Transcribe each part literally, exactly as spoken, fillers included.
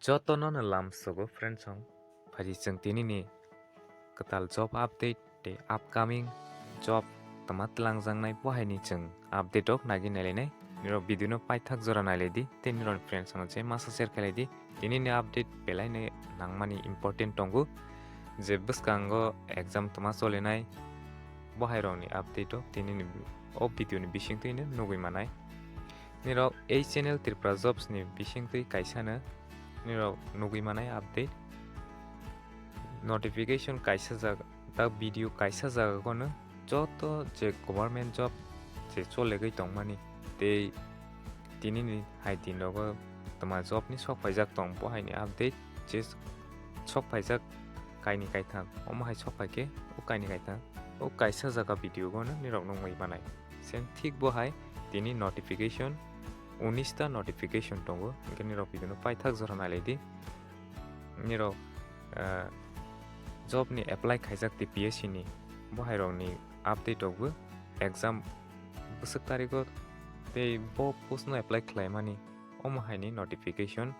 Jotono no lamsogo friends song. Phai chwng tinini kwtal job update tei upcoming job tama twlangjaknai bo haini chwng update rok nagwi nailainai. Nirok video no paithak jora nailaidi tei nirok friends song je masa share khlaidi. Tinini update belaino nangmani important tongo. Je bwskango exam tama cholinai bo hairokni update o tinini o video ni bisingtwi no nugwi manai. Nirok ei channel Tripura Jobs ni bisingtwi kaisa no nirok nugwi manai update. Notification kaisa jaga, ta video kaisa jaga kono joto je government job je cholegwi tongmani tei tinini hai din rogo tama job ni sok phaijak tong bo haini update je sok phaijak kaini kaitham omo hai sok phaikhe o kaini kaitham o kaisa jaga video gono nirok nugwi manai. Sen thik bo hai tini notification unis ta notification tongo, hwnkhe nirok video no paithak jora nailaidi. Nirok, ah, job ni apply khaijak T P S C ni bo hai rok ni update rok bo exam bwswk tarigo tei bo post no apply khlaimani omo hai ni notification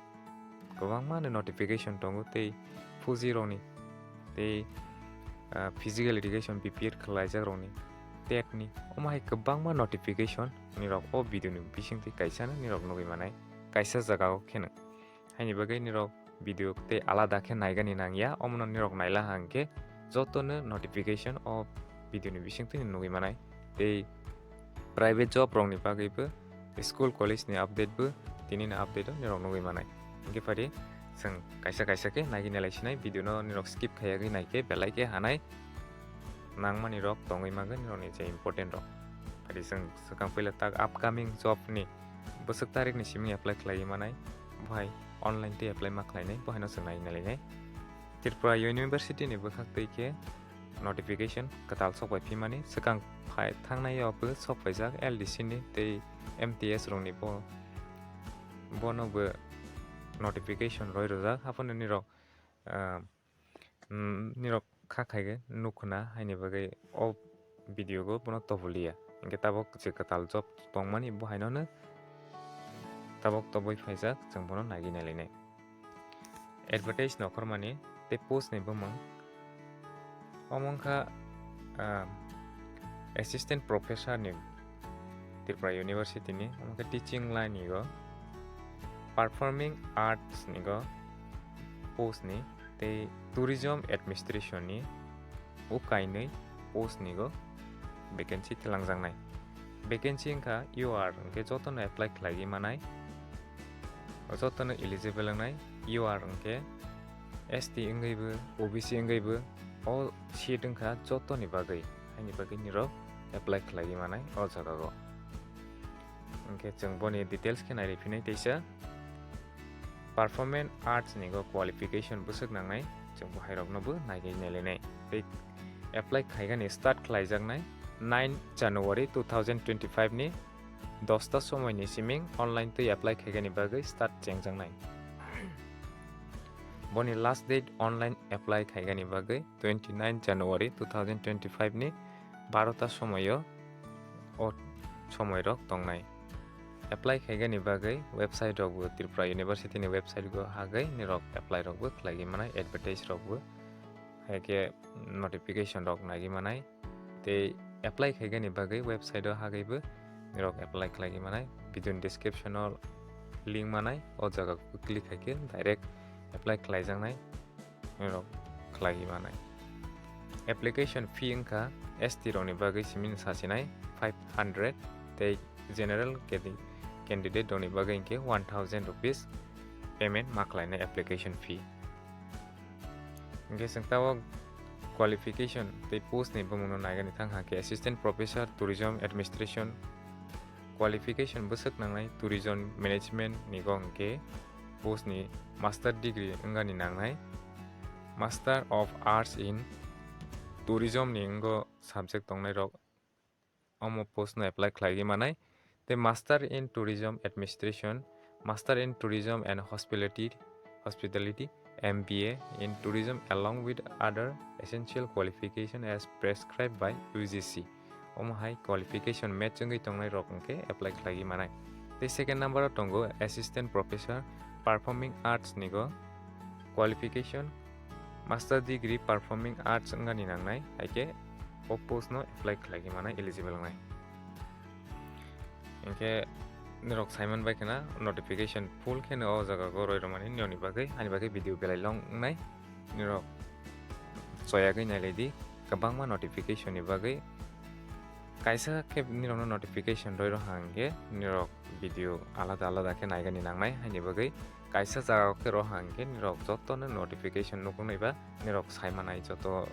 kwbangma ni notification tongo tei fuji rok ni tei, ah, physical education B P Ed khlaijak rok ni tet ni omo hai kwbangma notification nirok o video ni bisingtwi kaisa no nirok nugwi manai kaisa jaga o kheno. Haini bagwi nirok video tei alada khe naigani nangya, omono nirok naila hangkhe jotono notification o video ni bisingtwi nugwi manai. Tei private job rokni bagwibo school college ni update bo tinini update o nirok nugwi manai. Hingkhe phari chwng kaisa kaisa khe naigwi nailai sinai video no nirok skip khayagwi naikhe belai khe hanai nangmani rok tongwi mangwi nirokni je important rok. Phari chwng swkang puila tak upcoming job ni bwswk tarik ni simi apply khlaiwi manai, bo hai online tei apply ma khlainai, bo haino chwng nai nailainai. Tripura University ni bwkhak twi khe notification kwtal sok bai phimani, swkang phai thangnai o bo sok paijak L D C ni tei M T S rok ni bo, bono bo notification roi rwjak, haphano nirok, ah, mm, nirok kha khaigwi nukhuna haini bagwi o video go bono tobuliya. Hingkhe tabok je kwtal job tongmani bo haino no tabok tobwi phaijak, chwng bono nagwi nailainai. Advertise nokhormani tei post ni bumung omo wngkha, ah, assistant professor ni Tripura University ni, omo khe teaching line ni go, performing arts ni go post ni, tei tourism administration ni o kainwi post ni go vacancy twlangjaknai. Vacancy wngkha U R hwnkhe jotono apply khlaiwi manai, jotono eligible wngnai. U R hwnkhe S T wngwibo, O B C wngwibo o seat wngkha jotoni bagwi, haini bagwi nirok apply khlaiwi manai o jaga o. Hwnkhe chwng boni details khe nairiphinai teisa. Performing arts ni go qualification bwswk nangnai, chwng bo hairokno bo naigwi nailainai. Tei apply khaigani start khlaijaknai nine January two thousand twenty-five ni dosta somoi ni siming online twi apply khaigani bagwi start chengjaknai. Boni last date online apply khaigani bagwi twenty-nine January two thousand twenty-five ni barota somoio o somoirok tongnai. Apply khaigani bagwi website rokbo Tripura University ni website go hagwi nirok apply rokbo khlaigwi manai, advertise rokbo, haikhe notification rok naigwi manai. Tei apply khaigani bagwi website o hagwibo nirok apply khlaigwi manai. Video ni description o link manai, o jaga click khaikhe direct apply khlaijaknai. Nirok khlaiwi manai. Application fee wngkha S T rokni bagwi simi sasinai five hundred tei general candi-, candidate rokni bagwi hwnkhe one thousand rupees payment ma khlainai application fee. Hwnkhe chwng tabok qualification tei post ni bumungno naigani thang hwnkhe Assistant Professor Tourism Administration, qualification bwswk nangnai tourism management ni go hwnkhe post ni master degree wngani nangnai, Master of Arts in Tourism ni wngwi subject tongnai rok omo post no apply khlaigwi manai, tei Master in Tourism Administration, Master in Tourism and Hospitality, Hospitality, M B A in Tourism along with other essential qualification as prescribed by U G C. Omo hai qualification match wngwi tongnai rok hwnkhe apply khlaigwi manai. Tei second number o tongo Assistant Professor Performing Arts nigo qualification master degree performing arts wngani nangnai, hai khe o post no apply khlai manai eligible wngnai. Hinkhe norok saiman bai khna notification full kheno o jaga go roi rwmani nini bagwi, ani bagwi video belai long wngnai. Norok choyagwi nailai di, kwbangma notification ni bagwi. Kaisa khe nirokno notification roi rw hang khe nirok video alada alada khe naigani nangnai, haini bagwi kaisa jaga khe rw hang khe nirok jotono notification nuknai ba nirok saimanai joto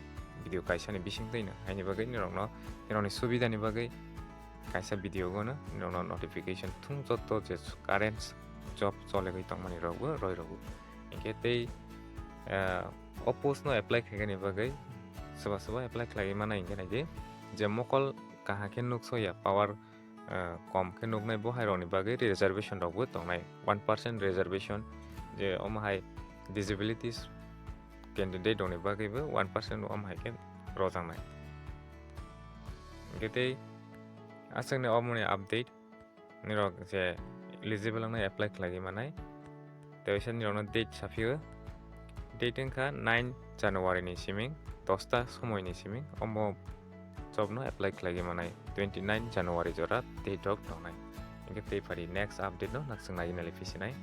video kaisani bisingtwino, haini bagwi nirokno, nirokni subidani bagwi kaisa video gono nirokno notification thung joto je current job cholegwi tongmani rokbo roi rwgo. Hinkhe tei, ah, o post no apply khaigani bagwi soba soba apply khlaiwi mano hinkhe naidi je mokol kaham khe nuksoya, power, ah, kom khe nuknai bo hai rokni bagwi reservation rokbo tongnai, one percent reservation, je omo hai disabilities candidate rokni bagwibo one percent omo hai khe rojaknai. Hinkhe tei aswkni omoni update, nirok je eligible wngnai apply khlaiwi manai. Tei waisa nirokno date saphio. Date wngkha nine January ni siming, dosta somoi ni siming. Omo job no apply khlaiwi manai twenty nine January jora date rok tongnai. Hinkhe tei phari next update no nakswk naiwi nailai phisinai.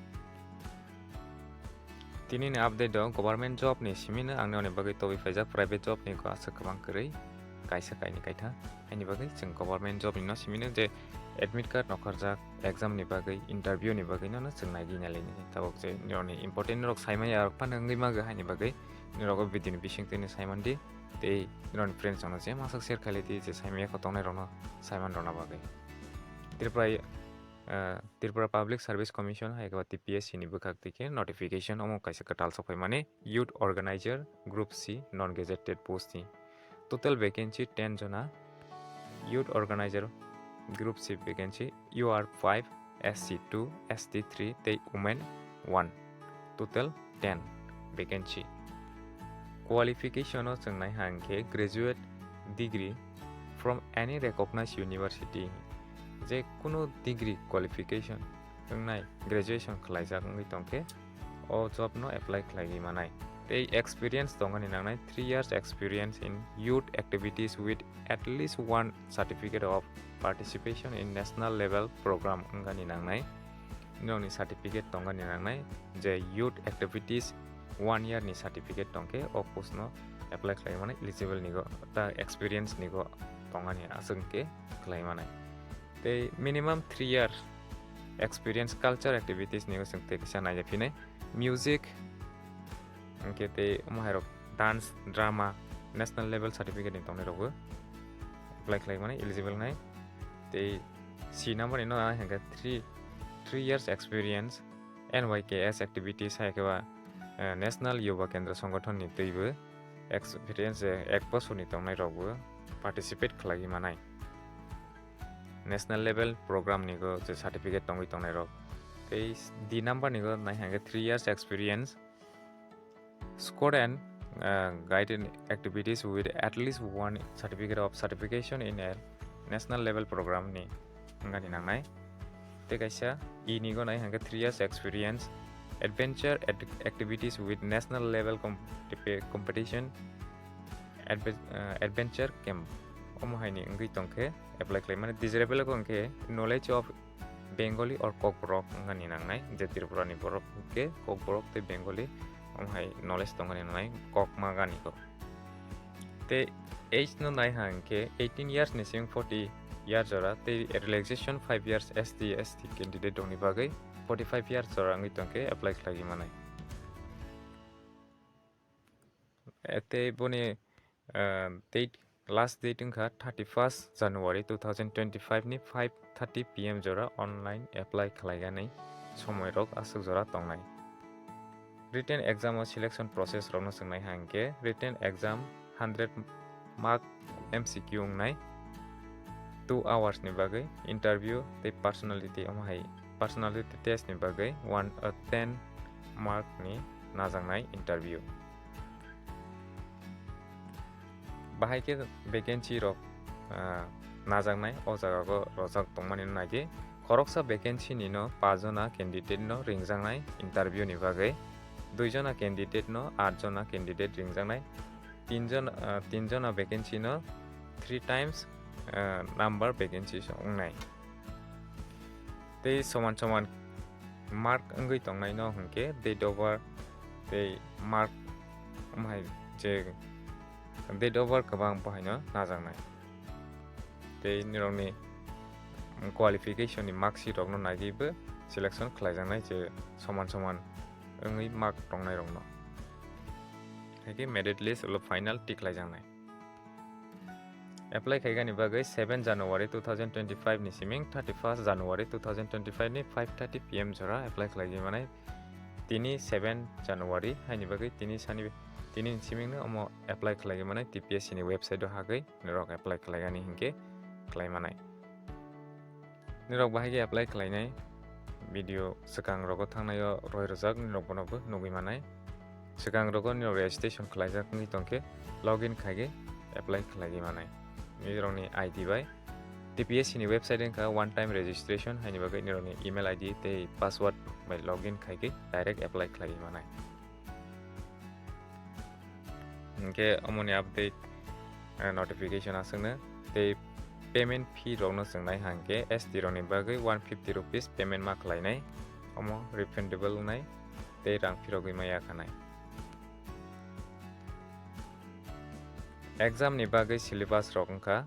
Tini ni update do government job ni simino ang nini bagwi tobwi phaijak, private job ni ko aswk kwbang kwrwi kaisa kaini kaitha. Haini bagwi chwng government job ni no simino je admit card nokharjak, exam ni bagwi, interview ni bagwi no, no chwng naigwi nailai nini. Tabuk je nini important rok saimanya rok phano wngwi mago, haini bagwi nini rogo video ni bising twi saiman di. Tei nini friends rok no je masak share khailai di, je saimanya kho tongnai rok no saiman rok na bagwi. Tripura, ah, Tripura Public Service Commission hai khe ba T P S C ni bwkhak twi khe notification omo kaisa kwtal sok phaimani, Youth Organizer Group C non gazetted post ni. Total vacancy ten jona. Youth Organizer Group C vacancy, U R five, S C two, S T three tei Women one. Total ten vacancy. Qualification o chwng nai hang khe graduate degree from any recognized university. Je kunu degree qualification wngnai, graduation khlaijak wngwi tongkhe, o job no apply khlaiwi manai. Tei experience tongani nangnai, three years experience in youth activities with at least one certificate of participation in national level program wngani nangnai. Nini certificate tongani nangnai, je youth activities one year ni certificate tongkhe, o post no apply khlai manai, eligible nigo ta experience nigo tongani aswk khe khlai manai. Tei minimum three year experience culture activities nigo chwng tei kisa naijak phinai. Music, hinkhe tei omo hai rok dance, drama, national level certificate ni tongnai rokbo apply khlai manai, eligible nai. Tei C number ni no hinkhe three, three years experience, N Y K S activities hai khe ba, eh, National Yuva Kendra Sangathon ni twibo experience, eh, ek bosor ni tongnai rokbo participate khlai manai. National level program ni go je certificate tongwi tongnai rok. Tei D number ni go nai hang khe three years experience, sport and, uh, guide in activities with at least one certificate of certification in a national level program ni wngani nangnai. Tei kaisa E ni go nai hang khe three years experience, adventure ad-, activities with national level comp-, competition, adve-, uh, adventure camp. Omo hai ni wngwi tong khe apply khlai mani. Desirable wng khe knowledge of Bengali or Kokborok wngani nangnai, je Tripura ni borok hwnkhe Kokborok tei Bengali omo hai knowledge tongani nangnai, Kokma gani ko. Tei age no nai hang khe eighteen years ni simi forty year jora, tei relaxation five years S T, S T candidate rokni bagwi forty five year jora wngwi tong khe apply khlai manai. Eh, tei boni, eh, date, last date wngkha thirty first January two thousand twenty five ni five thirty P M jora online apply khlaigani somoi rok aswk jora tongnai. Written exam o selection process rokno swngnai hang khe written exam hundred mark M C Q wngnai, two hours ni bagwi interview tei personality omo hai personality test ni bagwi one, uh, ten mark ni najaknai interview. Bahai khe vacancy rok, ah, najaknai o jaga o rojak tongmani nai di. Khoroksa vacancy ni no paanch jona candidate no ringjaknai interview ni bagwi, dui jona candidate no aat jona candidate ringjaknai, tin jona, ah, tin jona vacancy no three times, ah, number vacancy wngnai. Tei soman soman mark wngwi tongnai no hwnkhe date of birth tei mark wng hai je date of birth kwbang bo haino najaknai. Tei nirokni qualification ni mark sheet rokno naiwi bo selection khlaijaknai je soman soman wngwi mark tongnai rokno. Haikhe merit list ulo final tik khlaijaknai. Apply khaigani bagwi seven January two thousand twenty-five ni siming thirty-first January two thousand twenty-five ni five thirty P M jora apply khlaigwi manai. Tini seven January haini bagwi tini sani, tini ni siming no omo apply khlaigwi manai T P S C ni website o hagwi nirok apply khlaigani hinkhe khlai manai. Nirok bahai khe apply khlainai video swkang rogo thangnai o roi rwjak nirok bono bo nugwi manai. Swkang rogo nirok registration khlaijak wngwi tongkhe login khaigwi apply khlaigwi manai. Nirokni I D bai T P S C ni website wngkha one time registration haini bagwi nirokni email I D tei password bai login khaigwi direct apply khlaigwi manai. Hinkhe omoni update, eh, notification aswkno tei payment fee rokno chwngnai hwnkhe S T rokni bagwi one fifty rupees payment ma khlainai, omo refundable wngnai tei rang phirogwi maya khanai. Exam ni bagwi syllabus rok wngkha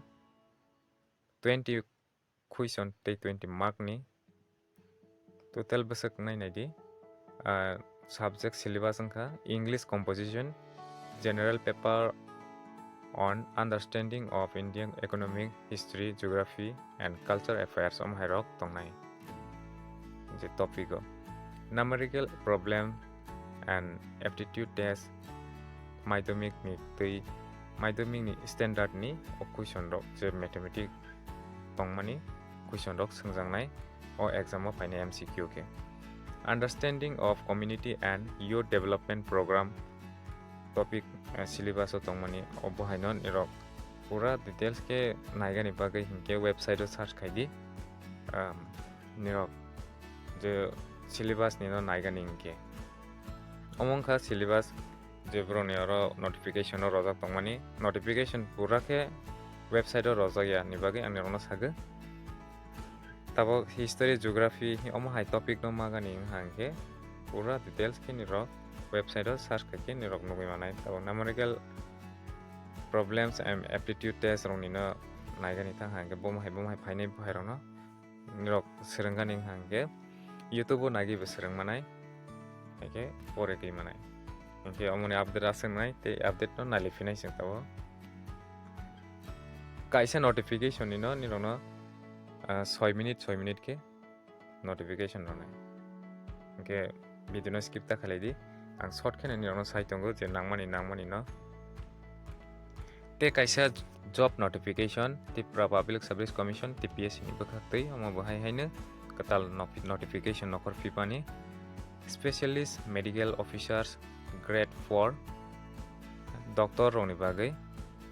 twenty question tei twenty mark ni total bwswk nai nai di. Ah, subject syllabus wngkha English composition, general paper on understanding of Indian economic history, geography and culture affairs, omo hai rok tongnai je topic o. Numerical problem and aptitude test, madhyamik ni twi, madhyamik ni standard ni o question rok je mathematics tongmani question rok swngjaknai o exam o phainai M C Q khe. Understanding of community and youth development program topic, eh, syllabus o tongmani o bo haino nirok pura details khe naigani bagwi hinkhe website o search khai di. Um, nirok je syllabus ni no naigani hinkhe. Omo wngkha syllabus je borokni oro notification o rojak tongmani. Notification pura khe website o rojak ya ni bagwi ang nirokno sagwi. Tabok history, geography omo hai topic no magani wngkha hinkhe pura details khe nirok website o search khai khe nirok nugwi manai. Tabok numerical problems and aptitude test rokni no naigani thang hinkhe bomo hai bomo hai phainai bo hai rokno nirok swrwngani wngkha hinkhe YouTube o naiwi bo swrwng manai, hinkhe pore twi manai. Hinkhe omoni update aswk nai tei update no nailai phinai chwng tabok. Kaisa notification ni no nirokno, ah, soi minute, soi minute khe notification rwnai. Hinkhe video no skip ta khlai di. Ang short khe nirokno sai tongo je nangmani, nangmani no. Tei kaisa job notification, Tripura Public Service Commission, T P S C ni bwkhak twi, omo bo hai haino kwtal nofi-, notification nokhor phipani. Specialist Medical Officers Grade four, doctor rokni bagwi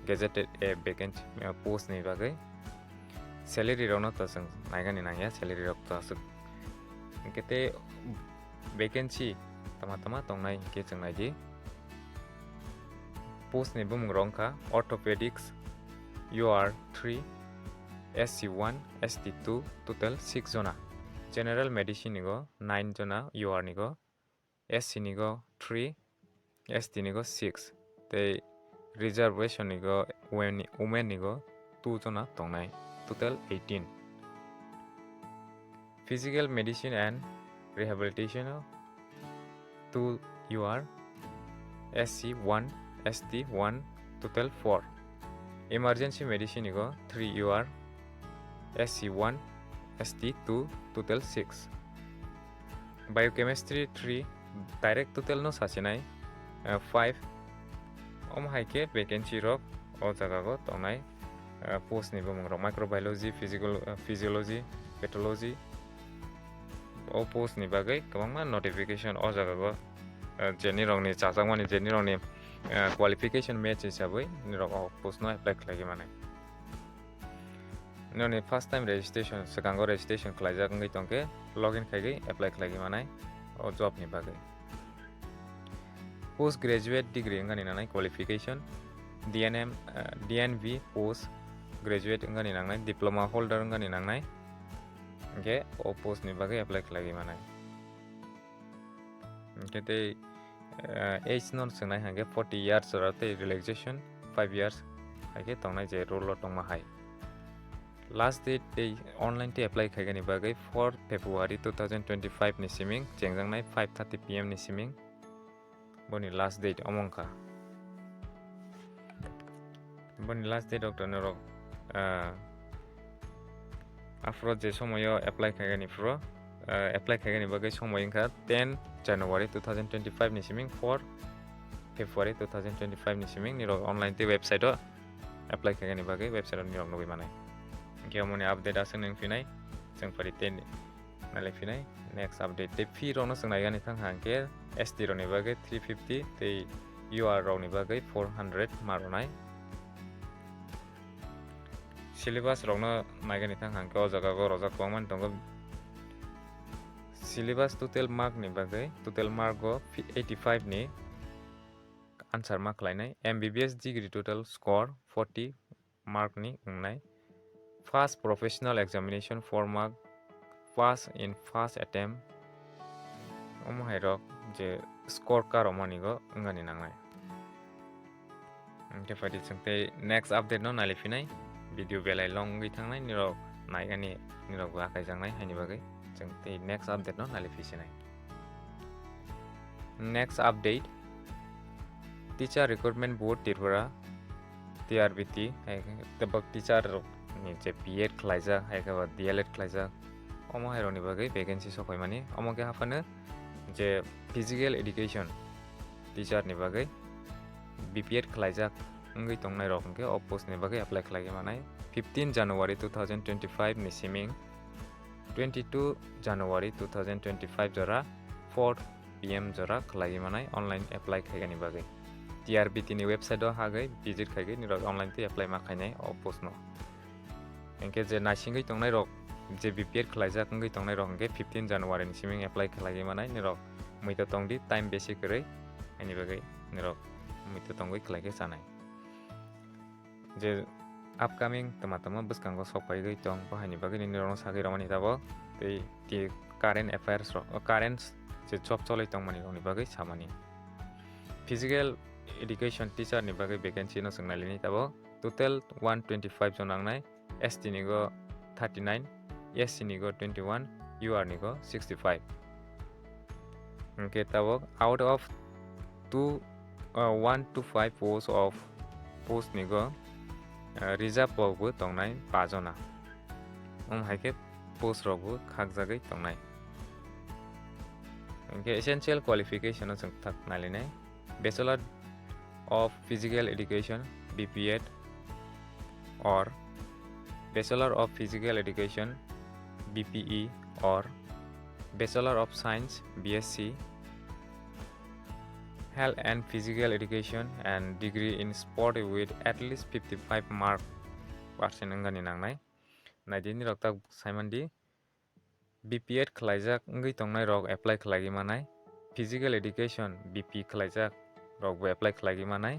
gazetted a vacancy, uh, post ni bagwi. Salary rokno to chwng naigani nangya, salary rok to aswk. Hinkhe tei vacancy tama tama tongnai hinkhe chwng nai di. Post ni bumung rok wngkha orthopedics, U R three, S C one, S T two, total six jona. General medicine ni go nine jona, U R ni go, S C ni go three, S T ni go six, tei reservation ni go women ni, women ni go two jona tongnai, total eighteen. Physical medicine and rehabilitation o two U R, S C one, S T one, total four. Emergency medicine ni go three U R, S C one, S T two, total six. Biochemistry three, direct total no sachinai, uh, five. Omo hai khe vacancy rok o jaga go tongnai, uh, post ni bumung rok microbiology, physical, uh, physiology, pathology. O post ni bagwi kwbangma notification o jaga go, uh, je nirok ni chajak mani, je nirok ni, uh, qualification match hisabwi nirok o post no apply khlai manai. nini first time registration, swkango registration khlaijak wngwi tongkhe, login khaigwi apply khlaigwi manai o job ni bagwi. Post graduate degree wngani nangnai qualification, D N M, eh, D N V post graduate wngani nangnai, diploma holder wngani nangnai, hwnkhe o post ni bagwi apply khlaigwi manai. Hwnkhe tei, eh, age no swngnai hwnkhe forty years ora tei relaxation five years hai khe tongnai je rule o tongma hai. Last date tei online tei apply khaigani bagwi four February two thousand twenty-five ni siming chengjaknai five thirty P M ni siming boni last date omo wngkha. Boni last date rok to norok, ah, aphuru je somoyo apply khaigani phuru, ah, apply khaigani bagwi somoi wngkha ten January two thousand twenty-five ni siming four February two thousand twenty-five ni siming nirok online tei website o apply khaigani bagwi website o nirok nugwi manai. Hwnkhe omoni update aswk nung phinai chwng pari tei nalai phinai next update. Tei fee rokno chwng naigani thang hwnkhe S T rokni bagwi three fifty tei U R rokni bagwi four hundred ma rwnai. Syllabus rokno naigani thang hwnkhe o jaga o rojak kwbangma tongo. Syllabus total mark ni bagwi, total mark o eighty five ni answer ma khlainai. M B B S degree total score forty mark ni wngnai. First professional examination four mark, pass in first attempt. Omo hai rok je score karokmani go wngani nangnai. Hwnkhe phaidi chwng tei next update no nalai phinai. Video belai long wngwi thangnai, nirok naigani, nirok bo akai jaknai haini bagwi chwng tei next update no nalai phi sinai. Next update, Teacher Recruitment Board Tripura, T R B T, hai khe tabuk teacher rok ni je B Ed khlaijak, hai khe ba D L Ed khlaijak, omo hai rok ni bagwi vacancy sokphaimani. Omo khe haphano je physical education teacher ni bagwi B P Ed khlaijak wngwi tongnai rok hwnkhe o post ni bagwi apply khlaigwi manai. Fifteen January two thousand twenty-five ni siming twenty-two January two thousand twenty-five jora four P M jora khlaigwi manai online apply khaigani bagwi. T R B T ni website o hagwi visit khaigwi nirok online tei apply ma khainai o post no. Hwnkhe je naisingwi tongnai rok, je B P Ed khlaijak wngwi tongnai rok hwnkhe fifteen January ni siming apply khlaigwi manai nirok muitu tongdi, time besi kwrwi, haini bagwi nirok muitu tongwi khlaikhe chanai. Je upcoming tama tama bwskango sok paigwi tong, bo haini bagwi nini rokno sagwi rwmani tabuk tei, tei current affairs rok, o current je job cholwi tongmani rokni bagwi samani. Physical education teacher ni bagwi vacancy no chwng nailini tabuk, total one twenty five jon nangnai, S T ni go thirty nine, S C ni go twenty one, U R ni go sixty five. Hwnkhe tabuk out of two, uh, one to five post of post ni go, uh, reserve rok bo tongnai pa jona. Omo hai khe post rok bo khakjagwi tongnai. Hwnkhe essential qualification no chwng thak nailinai. Bachelor of Physical Education, B P Ed, or Bachelor of Physical Education, B P E, or Bachelor of Science, B S C, Health and Physical Education, and degree in sport with at least fifty five mark percent wngani nangnai. Naidi nirok tak saimandi. B P Ed khlaijak wngwi tongnai rok apply khlaigwi manai, Physical Education, B P khlaijak rok bo apply khlaigwi manai,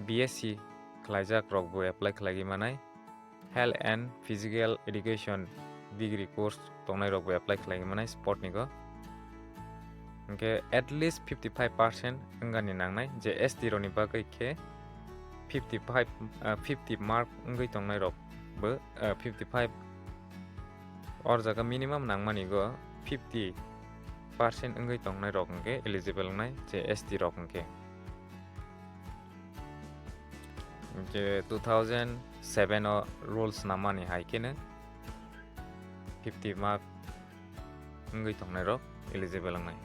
B S C khlaijak rok bo apply khlaigwi manai, Health and Physical Education degree course tongnai rok bo apply khlaigwi manai sport ni go. Hwnkhe at least fifty five percent wngani nangnai, je S T rokni bagwi khe fifty five, ah, fifty mark wngwi tongnai rok bo, ah, fifty five, or jaga minimum nangmani go fifty percent wngwi tongnai rok hwnkhe eligible wngnai je S T rok hwnkhe. Je two thousand seven o rules namani hai kheno fifty mark wngwi tongnai rok eligible wngnai.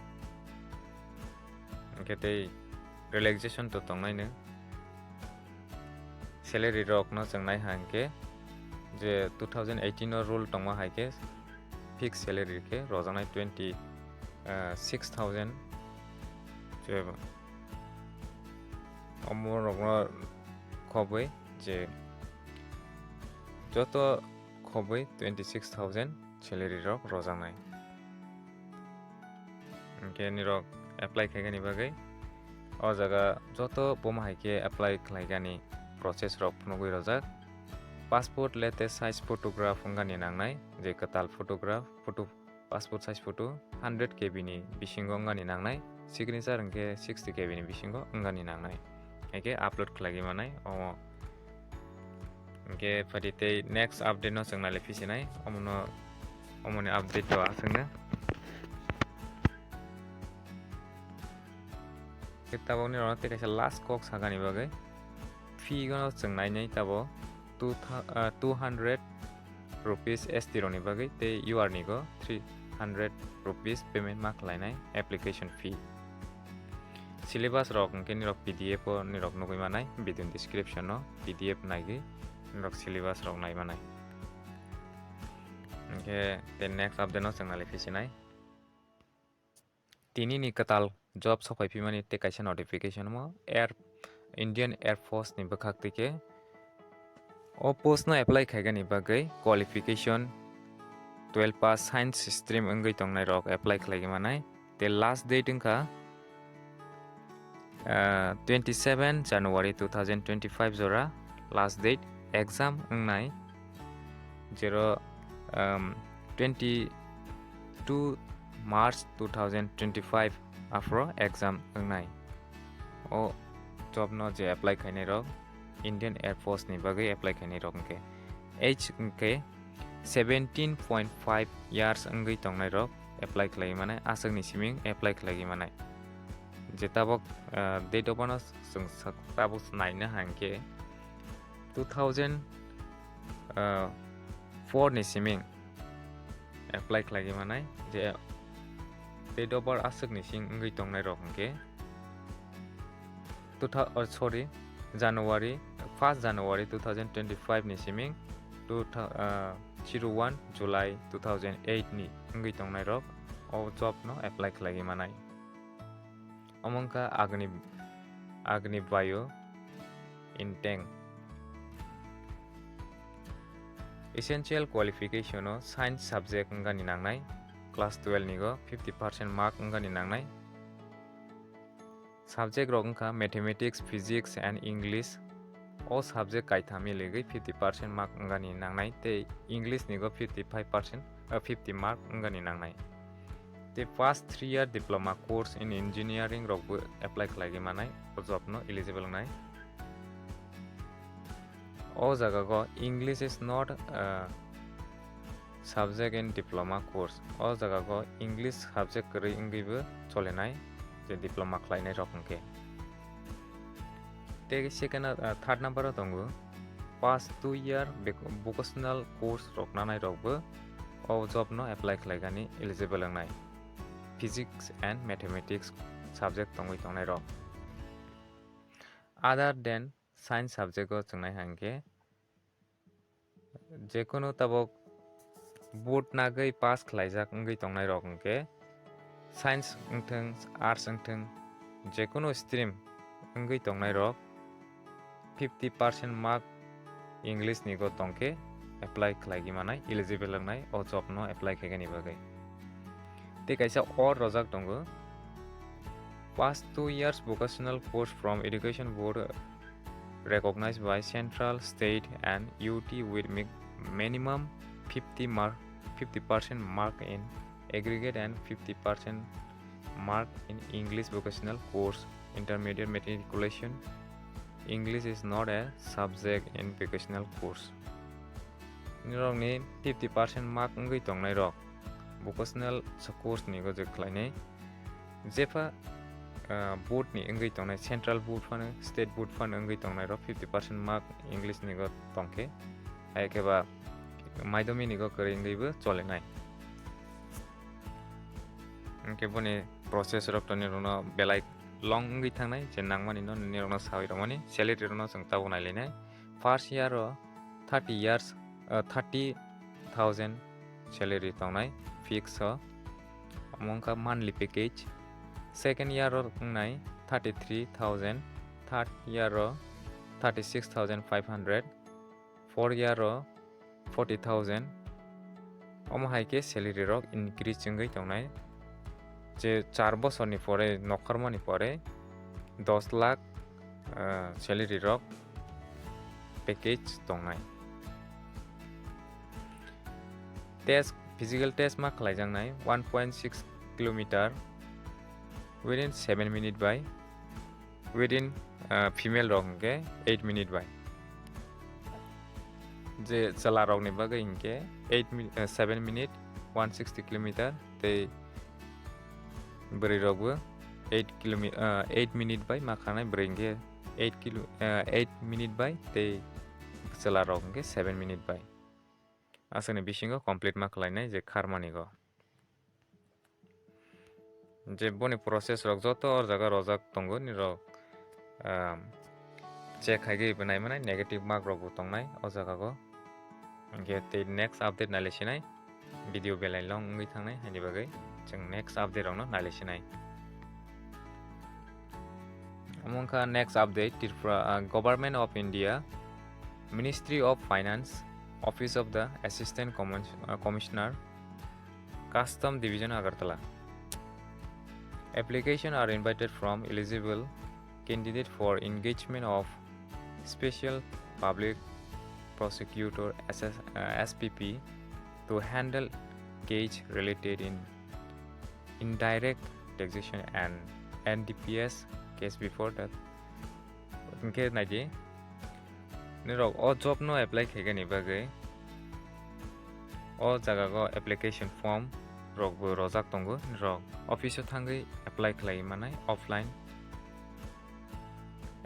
Hwnkhe tei relaxation to tongnaino. Salary rokno chwng nai hai hwnkhe je two thousand eighteen o rule tongma hai khe fixed salary khe rojaknai twenty, ah, six thousand. Je omo rokno khobwi je joto khobwi twenty six thousand salary rok rojaknai. Hwnkhe nirok apply khaigani bagwi o jaga joto bomo hai khe apply khlaigani process rok phunugwi rojak. Passport latest size photograph wngani nangnai, je kwtal photograph, photo, passport size photo hundred K B ni bisingo wngani nangnai, signature hwnkhe sixty K B ni bisingo wngani nangnai. Hai khe upload khlaigwi manai omo. Hwnkhe phadi tei next update no chwng nailai phisinai, omono, omoni update o aswkno. Khe tabokni rok tei kaisa last kok sakani bagwi. Fee no chwng nainai tabo two thou-, ah, two hundred rupees S T rokni bagwi tei U R ni go three hundred rupees payment ma khlainai application fee. Syllabus rok hwnkhe nirok P D F o nirok nugwi manai, video ni description o P D F naigwi nirok syllabus rok nai manai. Hwnkhe tei next update no chwng nailai phisinai. Tini ni kwtal job sophai phimani tei kaisa notification mo Air, Indian Air Force ni bwkhak twi khe o post no apply khaigani bagwi qualification twelve pass science stream wngwi tongnai rok apply khlaigwi manai. Tei last date wngkha, ah, twenty seven January two thousand twenty five jora last date, exam wngnai zero, um, twenty two March two thousand twenty five aphro exam wngnai. O job no je apply khainai rok Indian Air Force ni bagwi apply khainai rok hwnkhe age hwnkhe seventeen point five years wngwi tongnai rok apply khlai manai, aswk ni siming apply khlai manai. Je tabok, ah, date of birth no chwng sak-, tabok naina hwnkhe two thousand, ah, four ni siming apply khlai manai, je date of birth aswk ni sing wngwi tongnai rok hwnkhe two thou-, oh, sorry, January, first January two thousand twenty five ni siming two thou-, ah, zero one July two thousand eight ni wngwi tongnai rok o job no apply khlai manai. Omo wngkha Agni, Agni Bayo Inteng. Essential qualification o science subject wngani nangnai, class twelve ni go fifty percent mark wngani nangnai. Subject rok wngkha mathematics, physics and English. O subject kaitham miligwi fifty percent mark wngani nangnai tei English ni go fifty five percent, ah, fifty mark wngani nangnai. Tei past three year diploma course in engineering rokbo apply khlaigwi manai, o job no eligible wngnai. O jaga go English is not, uh, subject in diploma course. O jaga go English subject kwrwi wngwibo cholenai, je diploma khlainai rok hwnkhe. Tei second, uh, third number o tongo past two year bec-, vocational course rok nanai rokbo o job no apply khlaigani eligible wngnai. Physics and mathematics subject tongwi tongnai rok. Other than science subject o chwngnai hwnkhe, jekunu tabok board nagwi pass khlaijak wngwi tongnai rok hwnkhe, science wngthwng, arts wngthwng, jekunu stream wngwi tongnai rok fifty percent mark English ni go tongkhe apply khlaigwi manai, eligible wngnai o job no apply khaigani bagwi. Tei kaisa or rojak tongo, past two years vocational course from education board recognized by central, state and U T with mi-, minimum fifty mark, fifty percent mark in aggregate and fifty percent mark in English vocational course, intermediate matriculation. English is not a subject in vocational course. Nirokni fifty percent mark wngwi tongnai rok vocational course ni gojek khlainai. Jepha, ah, board ni wngwi tongnai, central board phano, state board phano wngwi tongnai rok fifty percent mark English ni go tongkhe, hai khe ba madhyamik ni go kwrwi wngwi bo cholenai. Hwnkhe boni process rok to nirokno belai long wngwi thangnai, je nangmani no nirokno sawi rwmani, salary rokno chwng tabuk nailainai. First year o thirty years, ah, thirty thousand salary tongnai fix o, omo wngkha monthly package. Second year o wngnai thirty three thousand, third year o thirty six thousand five hundred, fourth year o forty thousand. Omo hai khe salary rok increase wngwi tongnai. Je char bosorni pore nokharmani pore dos lakh, ah, salary rok package tongnai. Test, physical test ma khlaijaknai one point six kilometer within seven minute by, within, ah, female rok hwnkhe eight minute by. Je chwla rokni bagwi hwnkhe eight mi-, ah, seven minute one sixty kilometer tei bwrwi rokbo eight kilometer, ah, eight minute by ma khanai bwrwi hwnkhe eight kilo, ah, eight minute by tei chwla rok hwnkhe seven minute by. Aswkni bisingo complete ma khlainai je kharmani go. Je boni process rok joto o jaga rojak tongo, nirok, um, check khaigwi bo naimanai, negative mark rok bo tongnai o jaga go. Hwnkhe tei next update nailai sinai, video belai long wngwi thangnai, haini bagwi chwng next update rokno nailai sinai. Omo wngkha next update, Tripura, uh, Government of India, Ministry of Finance, Office of the Assistant Commis-, uh, Commissioner, Custom Division, Agartala. Application are invited from eligible candidate for engagement of Special Public Prosecutor, S S, uh, S P P, to handle case related in indirect taxation and N D P S case before that. Hwnkhe naidi, nirok o job no apply khaigani bagwi o jaga go application form rok bo rojak tongo, nirok office o thangwi apply khlai manai offline.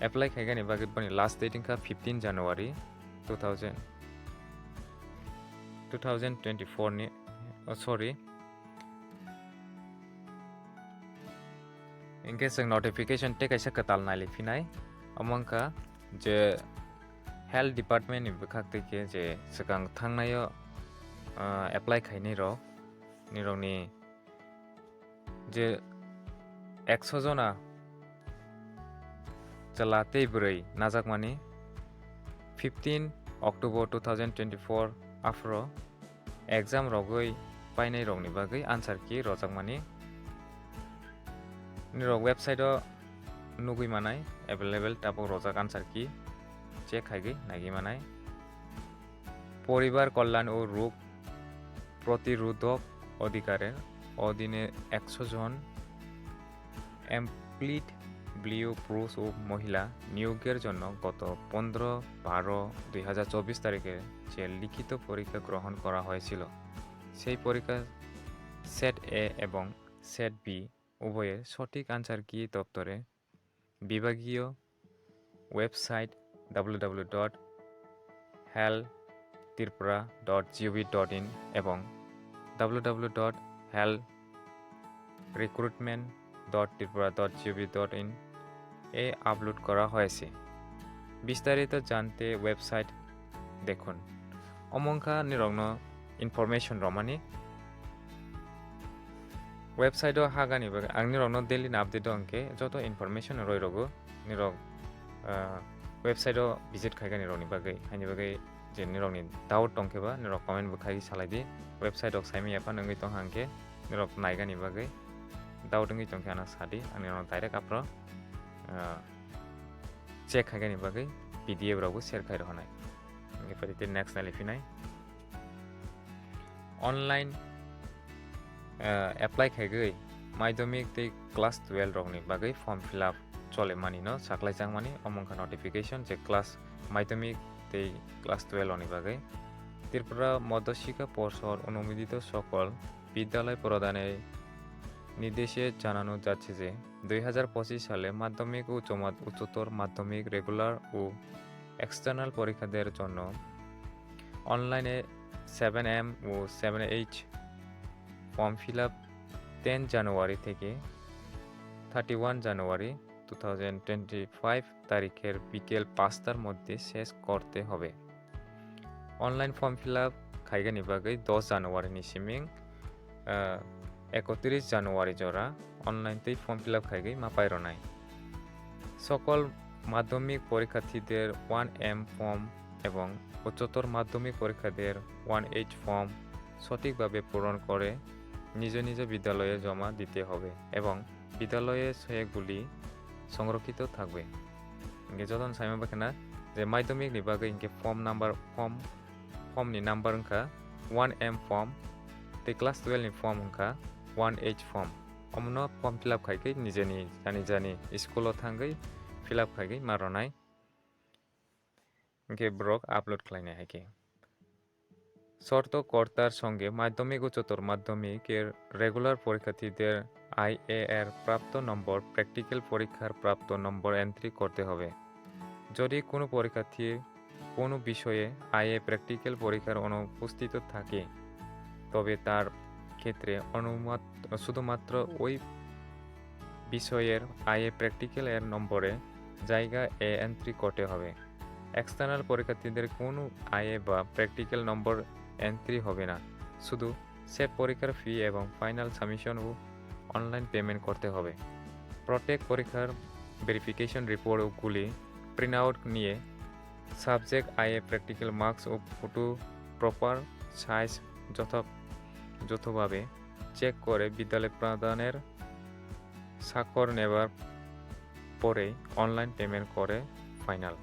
Apply khaigani bagwi boni last date wngkha fifteen January two thousand, two thousand twenty-four ni, oh, sorry. Hwnkhe chwng notification tei kaisa kwtal nailai phinai, omo wngkha je Health Department ni bwkhak tei khe je swkang thangnaio, ah, apply khainai rok, nirokni je ekso jona chwla tei bwrwi najakmani fifteen October two thousand twenty-four aphro exam rogwi painai rokni bagwi answer key rojakmani. Nirok website o nugwi manai available tabuk rojak answer key check khaigwi naigwi manai. Poribar Kalyan o Rog Protirodhok Adhikarer odhine ekso jon employed billion পুরুষ ও মহিলা নিয়োগের জন্য গত পনেরো বারো দুই হাজার চব্বিশ তারিখে যে লিখিত পরীক্ষা গ্রহণ করা হয়েছিল, সেই পরীক্ষা সেট এ এবং সেট বি উভয়ে সঠিক আনসার কি দপ্তরে বিভাগীয় website W W W dot health Tripura dot G O V dot in এবং W W W dot health recruitment dot Tripura dot G O V dot in এ আপলোড করা হয়েছে। বিস্তারিত জানতে ওয়েবসাইট দেখুন। Omo wngkha nirokno information romani. Website o hagani bagwi ang nirokno daily ni update o hwnkhe joto information roi rogo, nirok, ah, website o visit khaigani rokni bagwi, haini bagwi je nirokni doubt tongkhe ba nirok comment bo khai salai di. Website rok saimanya phano wngwi tongkha hwnkhe nirok naigani bagwi doubt wngwi tongkhe ano sadi, ang nirokno direct aphro, ah, check khaigani bagwi P D F rokbo share khai rohonai. Hwnkhe phaidi tei next nailai phinai. Online, eh, apply khaigwi madhyamik tei class twelve rokni bagwi form fill up chole mani no saklai chang mani, omo wngkha notification je class madhyamik tei class twelve rokni bagwi. Tripura Madhyashikha Porshod onumodito sokol বিদ্যালয় প্রদানের নির্দেশে জানানো যাচ্ছে যে দুই হাজার পঁচিশ সালে মাধ্যমিক ও উচ্চ মাধ-, উচ্চতর মাধ্যমিক রেগুলার ও এক্সটার্নাল পরীক্ষাদের জন্য অনলাইনে seven M O seven H form fill up ten January থেকে thirty one January two thousand twenty five তারিখের বিকেল পাঁচটার মধ্যে শেষ করতে হবে। Online form fill up khaigani bagwi dos January ni siming, ah, ekotris January jora online tei form fill up khaigwi ma paironai. সকল মাধ্যমিক পরীক্ষার্থীদের ওয়ান এম ফর্ম এবং উচ্চতর মাধ্যমিক পরীক্ষাদের ওয়ান এইচ ফর্ম সঠিকভাবে পূরণ করে নিজ নিজ বিদ্যালয়ে জমা দিতে হবে এবং বিদ্যালয়ে সেগুলি সংরক্ষিত থাকবে। Hinkhe jotono saima bakhana je madhyamik ni bagwi hinkhe form number, form, form ni number wngkha one M form, tei class twelve ni form wngkha one H form. Omono form fill up khai khe nijeni jani jani school o thangwi fill up khai khe ma rwnai. Hinkhe borok upload khlainai hai khe. শর্ত কর্তার সঙ্গে মাধ্যমিক, উচ্চতর মাধ্যমিকের রেগুলার পরীক্ষার্থীদের আইএ এর প্রাপ্ত নম্বর প্র্যাকটিক্যাল পরীক্ষার প্রাপ্ত নম্বর এন্ট্রি করতে হবে। যদি কোনো পরীক্ষার্থীর কোনো বিষয়ে আইএ প্র্যাকটিক্যাল পরীক্ষার অনুপস্থিত থাকে, তবে তার ক্ষেত্রে অনুমাত-, শুধুমাত্র ওই বিষয়ের আইএ প্র্যাকটিক্যাল এর নম্বরে জায়গা এ এন্ট্রি করতে হবে। এক্সটার্নাল পরীক্ষার্থীদের কোনো আইএ বা প্র্যাকটিক্যাল নম্বর এন্ট্রি হবে না, শুধু সেফ পরীক্ষার ফি এবং ফাইনাল সাবমিশন ও অনলাইন পেমেন্ট করতে হবে। প্রত্যেক পরীক্ষার ভেরিফিকেশন রিপোর্ট ও গুলি প্রিন্ট আউট নিয়ে সাবজেক্ট আইএ প্র্যাকটিক্যাল মার্কস ও ফটো প্রপার সাইজ যথা-, যথাযথভাবে চেক করে বিদ্যালয় প্রধানের স্বাক্ষর নেবার পরেই অনলাইন পেমেন্ট করে ফাইনাল,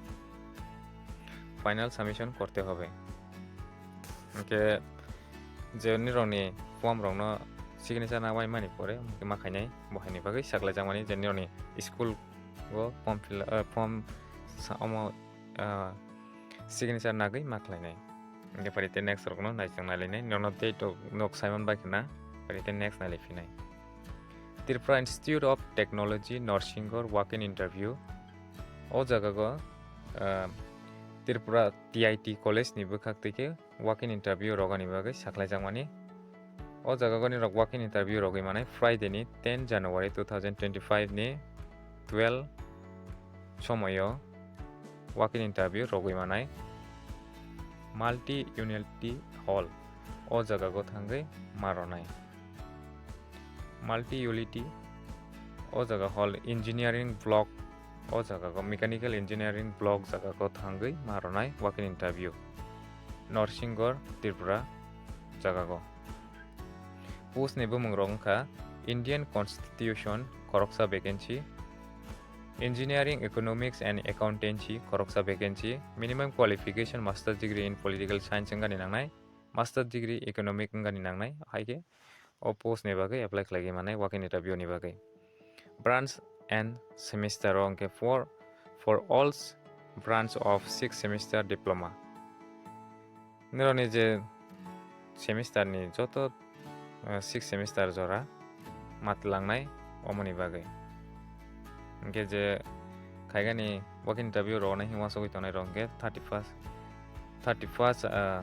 ফাইনাল সাবমিশন করতে হবে। Hinkhe je nirokni form rokno signature na waimani pore ma khainai, bo haini bagwi saklaijakmani je nirokni school o form fill, eh, form sa-, omo, ah, signature nagwi ma khlainai. Hinkhe pari tei next rokno naisang nailainai. Nono tei to nok Simon bai khna, pari tei next nailai phinai. Tripura Institute of Technology, Norsinghor walk-in interview. O jaga go, ah, Tripura T I T college ni bwkhak twi khe walk-in interview rogani bagwi saklaijakmani. O jaga goni rok walk-in interview rogwi manai Friday ni ten January two thousand twenty-five ni twelve somoyo walk-in interview rogwi manai Multi Unity Hall, o jaga go thangwi ma ronai. Multi Unity, o jaga hall engineering block, o jaga go mechanical engineering block jaga go thangwi ma ronai walk-in interview. Norsinghor, Tripura jaga go. Post ni bumung rok wngkha Indian Constitution khoroksa vacancy, Engineering, Economics and Accountancy khoroksa vacancy, minimum qualification master degree in political science wngani nangnai, master degree economic wngani nangnai, hai khe o post ni bagwi apply khlaigwi manai walk-in interview ni bagwi. Branch and semester o hwnkhe four for all s-, branch of six semester diploma. Nirokni je semester ni joto, eh, six semester jora matwlangnai omoni bagwi. Hinkhe je khaigani walk-in interview rogwi uansugwi tongnai rok hinkhe thirty first, thirty first, ah,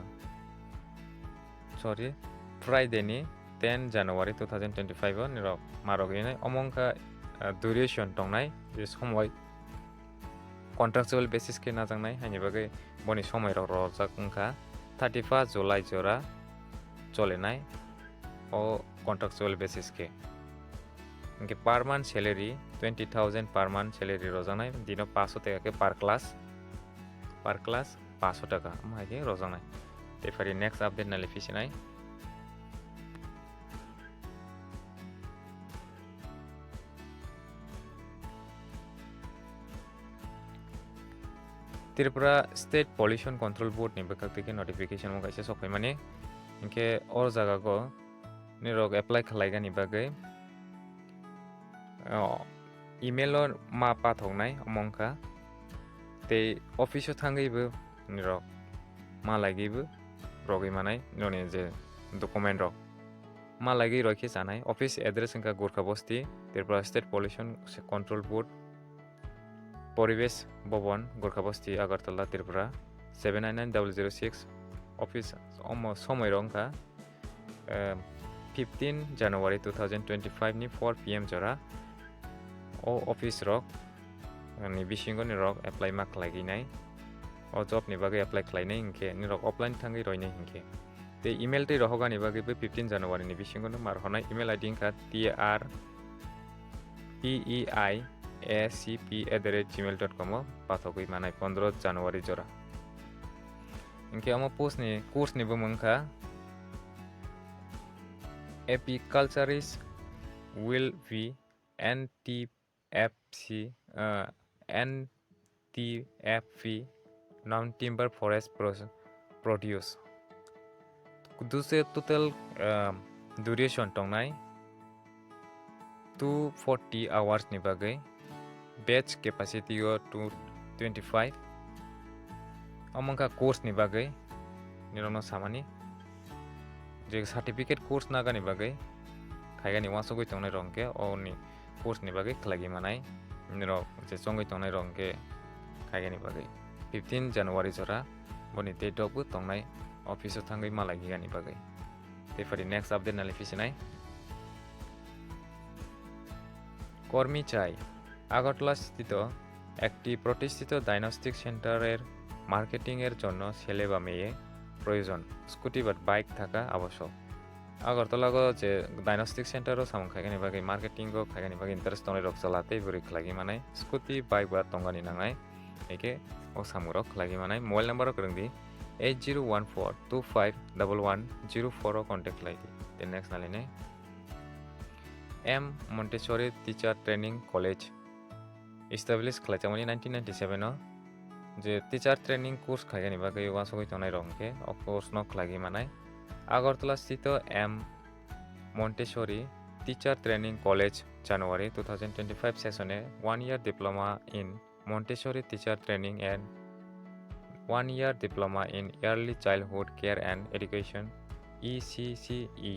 sorry, Friday ni ten January two thousand twenty-five o nirok ma rogwi nai. Omo wngkha, ah, duration tongnai, je somoi contractual basis khe najaknai, haini bagwi boni somoi rok rojak wngkha thirty first July jora cholenai o contractual basis khe. Hinkhe per month salary twenty thousand per month salary rojaknai, dino paanch sho taka khe per class, per class paanch sho taka, omo hai khe rojaknai. Tei phari next update nai le phisinai. Tripura State Pollution Control Board ni bwkhak twi khe notification omo kaisa sok phaimani. Hinkhe o jaga go nirok apply khlaigani bagwi, o, email o ma pathoknai omo wngkha. Tei office o thangwi bo nirok ma laiwi bo rogwi manai nirokni je document rok. Ma laiwi roi khe chanai. Office address wngkha Gorkha Bosti, Tripura State Pollution Control Board, Poribesh Bhawan, Gorkha Bosti, Agartala, Tripura, seven nine nine double zero six. Office omo somoi rok wngkha, eh, fifteen January two thousand twenty-five ni four P M jora. O office rok ni bisingo nirok apply ma khlaiwi nai. O job ni bagwi apply khlainai hinkhe nirok offline thangwi roinai hinkhe. Tei email twi rohorgani bagwi bo fifteen January ni bisingo no ma rohornai. Email I D wngkha T R P E I A C P at the rate gmail dot com o pathogwi manai pondro January jora. Hinkhe omo post ni course ni bumung wngkha Apiculturist will be N T F C, uh, N T F P, non timber forest pro-, produce. Duse total, uh, duration tongnai two forty hours ni bagwi, batch capacity o two twenty five. Omo wngkha course ni bagwi, nirokno samani je certificate course nagani bagwi khaigani uansugwi tongnai rok hwnkhe oni course ni bagwi khlaigwi manai, nirok je chongwi tongnai rok hwnkhe khaigani bagwi fifteen January jora boni date rok bo tongnai office o thangwi malaigani bagwi. Tei phari next update nalai phisinai. কর্মী চাই। আগরতলা স্থিত একটি প্রতিষ্ঠিত ডায়াগনস্টিক সেন্টারের মার্কেটিংয়ের জন্য ছেলে বা মেয়ে প্রয়োজন। স্কুটি বা বাইক থাকা আবশ্যক। Agartala o je diagnostic center o samung khaigani bagwi, marketing o khaigani bagwi interest tongnai rok chwla tei bwrwi khlaigwi manai, scooty, bike ba tongani nangnai, eke o samung rok khlaigwi manai. Mobile number o kwrwng di, eight zero one four two five double one zero four o contact khlai di. Tei next nalainai. M Montessori Teacher Training College establish khlaijak mani nineteen ninety seven o, je teacher training course khaigani bagwi uansugwi tongnai rok hwnkhe o course no khlaigwi manai. Agartala sthito M Montessori Teacher Training College, January two thousand twenty five session e one year diploma in Montessori Teacher Training and one year diploma in Early Childhood Care and Education, E C C E,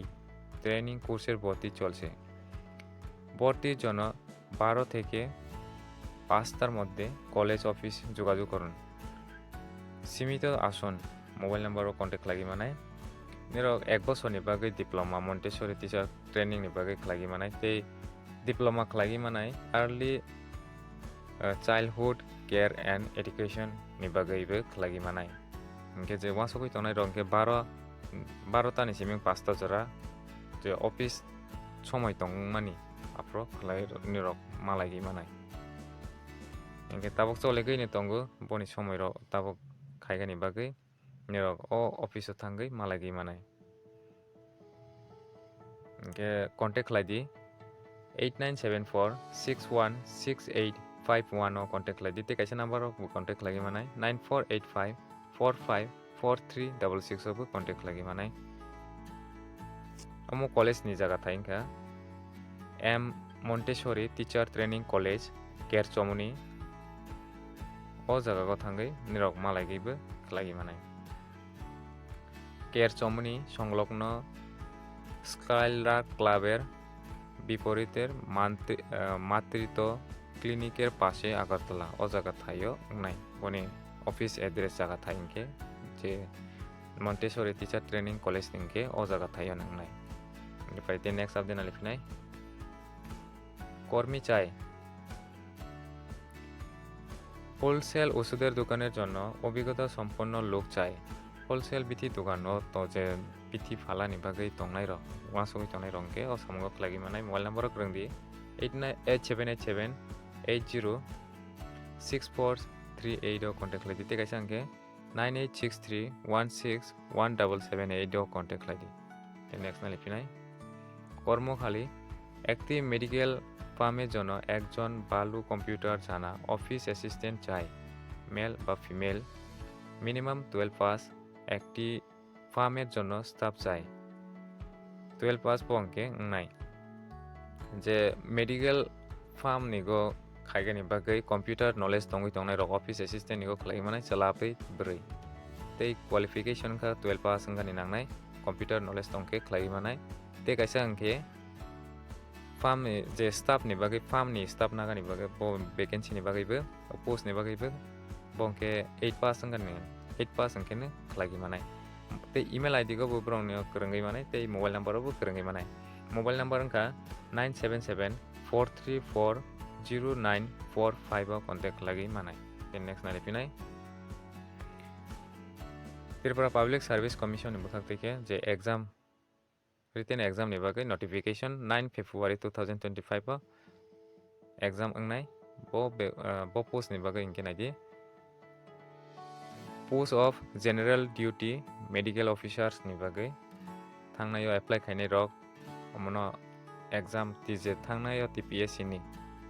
training course er ভর্তি চলছে। ভর্তির জন্য বারো থেকে পাঁচটার মধ্যে college office যোগাযোগ করুন। সীমিত আসন, mobile number o contact khlaigwi manai. Nirok ek bosorni bagwi diploma Montessori teacher training ni bagwi khlaigwi manai tei diploma khlaigwi manai early, uh, childhood care and education ni bagwi bo khlaigwi manai. Hinkhe je uansugwi tongnai rok hinkhe baro, baro ta ni simi pasta jora je office somoi tongmani aphuru khlai nirok malaigwi manai. Hinkhe tabuk cholegwi ni tongo boni somoi rok tabuk khaigani bagwi. Nirok o office o thangwi malaigwi manai. Hinkhe contact khlai di eight nine seven four six one six eight five one o contact khlai di, tei kaisa number o bo contact khlaigwi manai nine four eight five four five four three double six o bo contact khlaigwi manai. Omo college ni jaga thai wngkha M Montessori Teacher Training College, Kerchomoni. O jaga o thangwi nirok malaigwi bo khlaigwi manai. Kerchomoni songlogno Skylark Club er biporiter mantri-, ah, Matrito Clinic er pashe Agartala, o jaga thaio wngnai. Boni office address jaga thai hinkhe je Montessori Teacher Training College ni hinkhe o jaga thaio wngnai. Hinkhe phai tei next update nalai phinai. কর্মী চাই। হোলসেল ওষুধের দোকানের জন্য অভিজ্ঞতা সম্পন্ন লোক চাই। Wholesale bithi dogan o to je bithi phalani bagwi tongnai rok, uansugwi tongnai rok hinkhe o samungo khlaigwi manai. Mobile number o kwrwng di eight nine eight seven eight seven eight zero six four three eight o contact khlai di, tei kaisa hinkhe nine eight six three one six one double seven eight o contact khlai di. Tei next nalai phinai. কর্মখালি, একটি মেডিকেল ফার্মের জন্য একজন ভালো কম্পিউটার জানা office assistant চাই, মেল বা female, minimum twelve pass. একটি ফার্মের জন্য স্টাফ চাই, twelve pass bo hinkhe wngnai. Je medical farm ni go khaigani bagwi computer knowledge tongwi tongnai rok office assistant ni go khlaiwi manai chwla bwrwi. Tei qualification wngkha twelve pass wngkha ni nangnai, computer knowledge tongkhe khlaiwi manai. Tei kaisa wngkhe farm ni je staff ni bagwi, farm ni staff nagani bagwi, bo vacancy ni bagwi bo, post ni bagwi bo, bo hwnkhe eight pass wngkha ni, eight pass wngkhe no khlaiwi manai. Tei email I D go bo borok ni kwrwngwi manai, tei mobile number bo kwrwngwi manai. Mobile number wngkha nine seven seven four three four zero nine four five o contact khlaiwi manai. Tei next nai phinai. Tripura Public Service Commission ni bwkhak twi khe je exam, written exam ni bagwi notification nine February two thousand twenty-five o exam wngnai. Bo be-, ah, bo post ni bagwi hinkhe nai di. Post of General Duty Medical Officers ni bagwi thangnai o apply khainai rok, omono exam tije thangnai o T P S C ni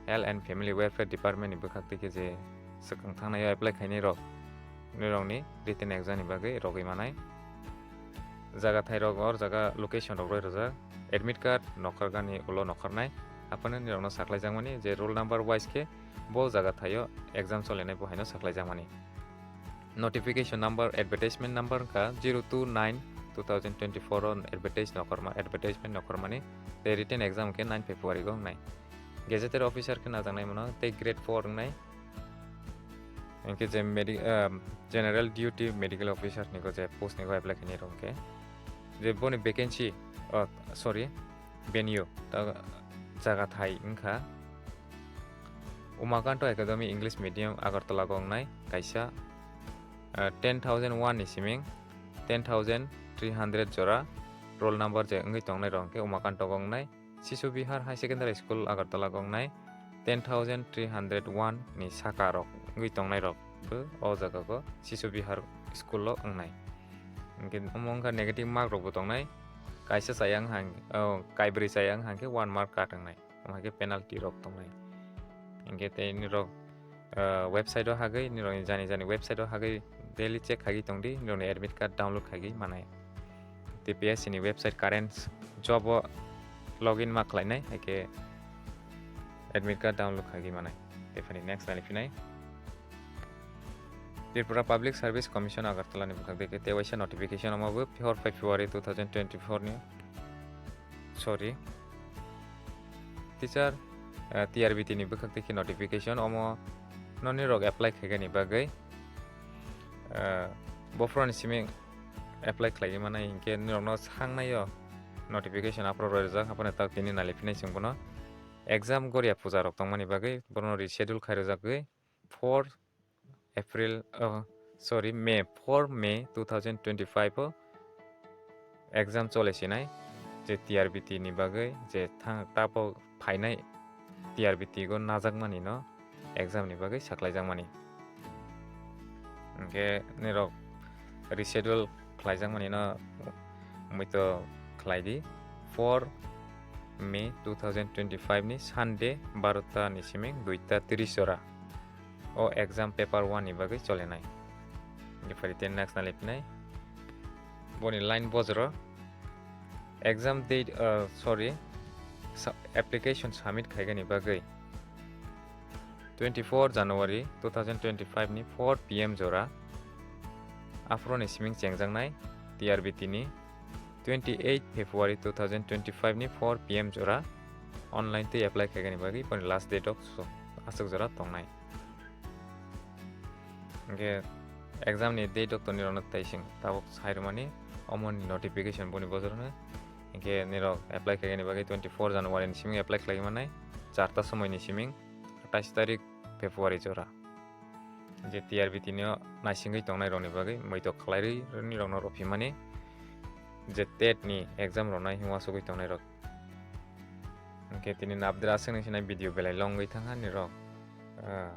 Health and Family Welfare Department ni bwkhak twi khe je swkang thangnai o apply khainai rok, nirokni written exam ni bagwi rogwi manai. Jaga thai rok, or jaga location rok roi rwjak, admit card nokhargani ulo nokharnai, aphano nirokno saklaijakmani je roll number wise khe bo jaga thaio exam solenai bo haino saklaijakmani. Notification number, advertisement number wngkha zero two nine two thousand twenty-four o advertise nokharma, advertisement nokharmani, tei written exam khe nine February o wngnai. Gazetted officer khe najaknai mano tei grade four wngnai. Hinkhe je medi-, ah, General Duty Medical Officer ni go je post ni go apply khainai rok khe je boni vacancy, oh, sorry, venue ta jaga thai wngkha Umakanto Academy English Medium Agartala go wngnai kaisa, ah, ten thousand one ni siming ten thousand three hundred jora roll number je wngwi tongnai rok khe Umakanto go wngnai. Shishu Bihar High Secondary School Agartala go wngnai ten thousand three hundred one ni saka rok wngwi tongnai rok bo o jaga go Shishu Bihar school o wngnai. Hinkhe omo wngkha negative mark rok bo tongnai, kaisa chaya wngkha, oh, kaibrwi chaya wngkha hinkhe one mark cut wngnai, omo hai khe penalty rok tongnai. Hinkhe tei nirok, ah, website o hagwi, nirokni jani jani website o hagwi daily check khagwi tongdi, nirokni admit card download khagwi manai. T P S C ni website current job o login ma khlainai, hai khe admit card download khagwi manai. Tei phani next nai phinai. Tripura Public Service Commission Agartala ni bwkhak de khe tei waisa notification omo bo four February two thousand twenty-four ni, sorry, teacher, eh, T R B T ni bwkhak de khe notification omo no nirok apply khaigani bagwi, eh, bophoroni simi apply khlaiwi manai hinkhe nirokno sangnai o notification aphuru roi rwjak, aphano tak tini nai phinai chwng bono exam goria puja rok tongmani bagwi bono reschedule khai rwjagwi four April, oh, sorry, May, four May two thousand twenty-five o exam chole sinai, je T R B T ni bagwi je thang-, tapo phainai T R B T go najakmani no exam ni bagwi saklaijakmani. Hinkhe nirok reschedule khlaijakmani no muitu khlai di, four May two thousand twenty-five ni Sunday barota ni siming duita tris jora o exam paper one ni bagwi cholenai. Hinkhe phari tei next nai phinai. Boni line bojoro exam date, uh, sorry, sa-, application submit khaigani bagwi twenty-four January two thousand twenty-five ni four P M jora aphuru ni siming chengjaknai T R B T ni. Twenty-eight February two thousand twenty-five ni four P M jora online tei apply khaigani bagwi boni last date o so-, aswk jora tongnai. Hinkhe exam ni date o tonwi rwno tei sing tabuk sai rwmani omo ni notification boni bojorno. Hinkhe nirok apply khaigani bagwi twenty-four January ni siming apply khlai manai, char ta somoi ni siming atais tarik February jora. Je T R B T ni o naisingwi tongnai rokni bagwi muitu khlai rwi nirokno rw phimani je tet ni exam rwnai hwnwi uansugwi tongnai rok. Hinkhe tini nabdra aswk ni sinai video belai long wngwi thangha nirok, ah,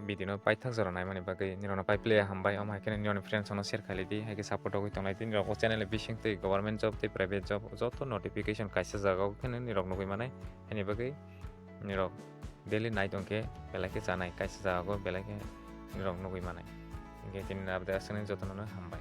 video no paithak jora naimani bagwi nirokno pai phle hambai, omo hai kheno nirokni friends rokno share khailai di, hai khe support rogwi tonglai di nirok o channel bising twi government job tei private job joto notification kaisa jaga o kheno nirok nugwi manai, haini bagwi nirok daily night hwnkhe belai khe chanai, kaisa jaga o belai khe nirok nugwi manai. Hinkhe tini nabdra aswk ni jotono no hambai.